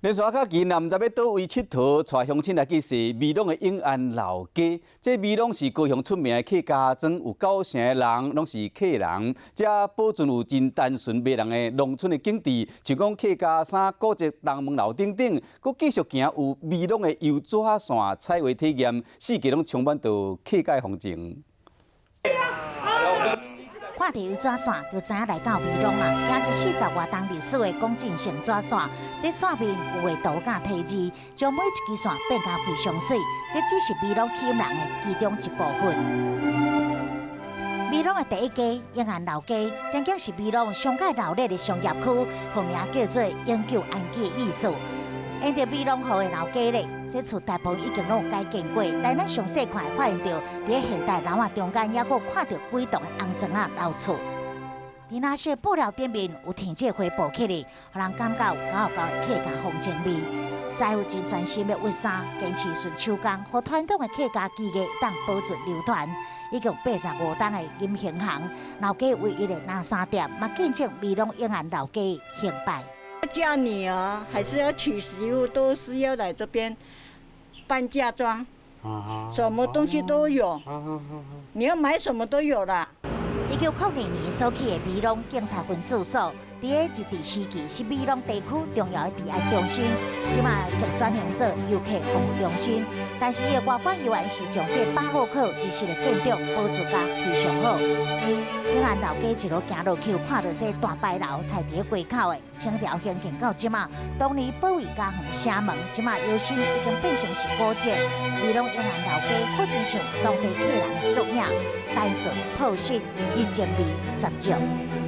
連續較近，毋知欲佗位𨑨迌，帶鄉親來去踅美濃的永安老街。這美濃是高雄出名的客家莊，有九成的人攏是客人，遮保存有真單純迷人的農村的景致，像講客家衫、古蹟、東門樓等等，閣繼續行有美濃的油紙線彩畫體驗，四季攏充滿著客家風情。看著油紙線，就知影來到美濃啦。行入40外冬歷史的廣進成紙線，這線面有畫圖佮題字，將每一支線變甲非常媠。這只是美濃吸引人的其中一部分。美濃的第一街永安老街，曾經是美濃上蓋鬧熱的商業區，號名叫做永久安居的意思。沿著美濃河的老街咧，這厝大部分已經攏有改建過，但咱詳細看會發現著，佇現代樓仔中間，猶閣看著幾棟的紅磚仔老厝。佇那些布料頂面有添這花布起來，予人感覺有厚厚的客家風情味。師傅真專心的紡衫，堅持純手工，予傳統的客家技藝當保存流傳。已經85冬的金興行老街唯一的藍衫店，嘛見證美濃永安老街興敗。嫁女兒還是要娶媳婦，都是要來這邊辦嫁妝，什麼東西都有，你要買什麼都有啦。1902年所起的美濃警察分駐所，佇咧日治時期是美濃地區重要的治安中心，這馬已經轉型做遊客服務中心。但是伊的外觀依然是將這巴洛克日式的建築保存甲非常好。永安老街一路行落去，有看著這大牌樓，菜佇咧街口的清朝興建到這馬，當年保衛家園的城門，這馬搖身已經變成是古蹟。美濃永安老街好親像當地客人的縮影，單純樸實，人情味十足。